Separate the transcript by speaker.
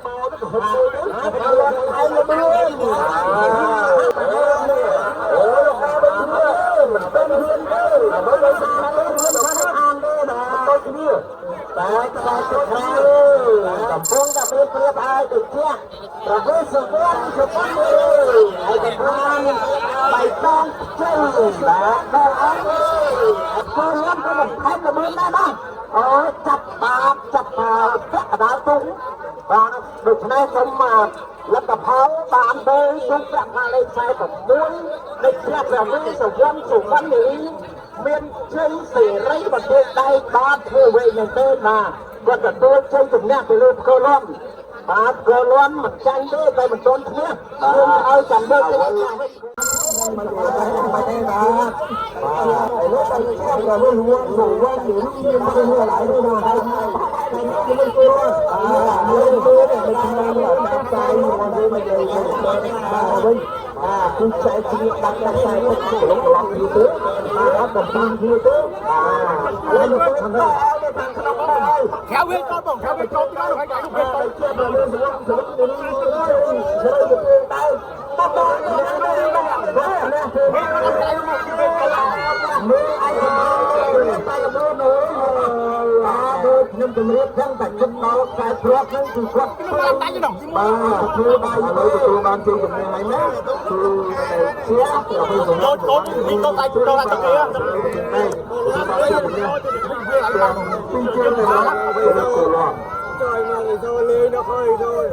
Speaker 1: មកទៅហុកទៅថែមលឿនអូលោកអើយមិនទៅហ៊ានទេបើទៅសំខាន់ហ៊ានខាងអានទេបាទដូចគ្នាបាទខ្សែទឹកក្រៅកំពុងតែព្រៀបព្រៀបឲ្យទៅជះប្រវេសវណ្ណសុវណ្ណហើយកំពុងបៃតងខ្ចីបាទដល់អត់ក៏លំក៏មិនថែមល្បឿនដែរបាទអូចាប់បាបចាប់ពាក់កដាលទុំបាទដូច្នេះសូមលទ្ធផលបានទៅទុកប្រាក់លេខ46នៃផ្ទះព្រះវិសវណ្ណសុវណ្ណនារីមានជ័យសេរីបន្ទាយដៃបាទធ្វើអ្វីមែនទេបាទគាត់ទទួលជ័យជំនះទៅលើផ្គរលំបាទផ្គរលំមិនចាញ់ទេតែមិនទាន់ឈ្នះយើងឲ្យចាំមើលទៅវិញមិនទេបាទបាទឥឡូវតែជាព្រះវិសវណ្ណសុវណ្ណនារីមានទៅឡើយទេបាទមានទៅបាទមានទៅនៅក្នុងតាមផ្សាយមកវិញមកបាទវិញបាទគឺចែកគ្នាដាក់ដាក់ខ្សែទឹកក្លុកក្លំគ្នាទៅបាទអត់កំពុងគ្នាទៅបាទឥឡូវទៅខាងខាងក្នុងហើយ
Speaker 2: ក្រៅវាកបងក្រៅវាកទៅដល់ហើយក្រៅវាក
Speaker 1: ទៅជាប្រលឹងសវណ្ណសវណ្ណនេះនេះទៅទៅបបមើលឯងតែលមើលមើលបាទដូចខ្ញុំជម្រាបចឹងតែគិតដល់ខ្សែព្រាត់ហ្នឹងគឺគាត់
Speaker 2: ខ្ញុំតែយនោះ
Speaker 1: បាទទទួលបានឥឡូវទទួលបានជ័យជំនះហើយណាគឺជាប្រភេទ
Speaker 2: កូនកូននេះកូនតែចូលតែទៅ
Speaker 1: ពីជើងទៅដល់ទៅកូឡំ
Speaker 3: Trời mà người thôi lên nó khơi thôi.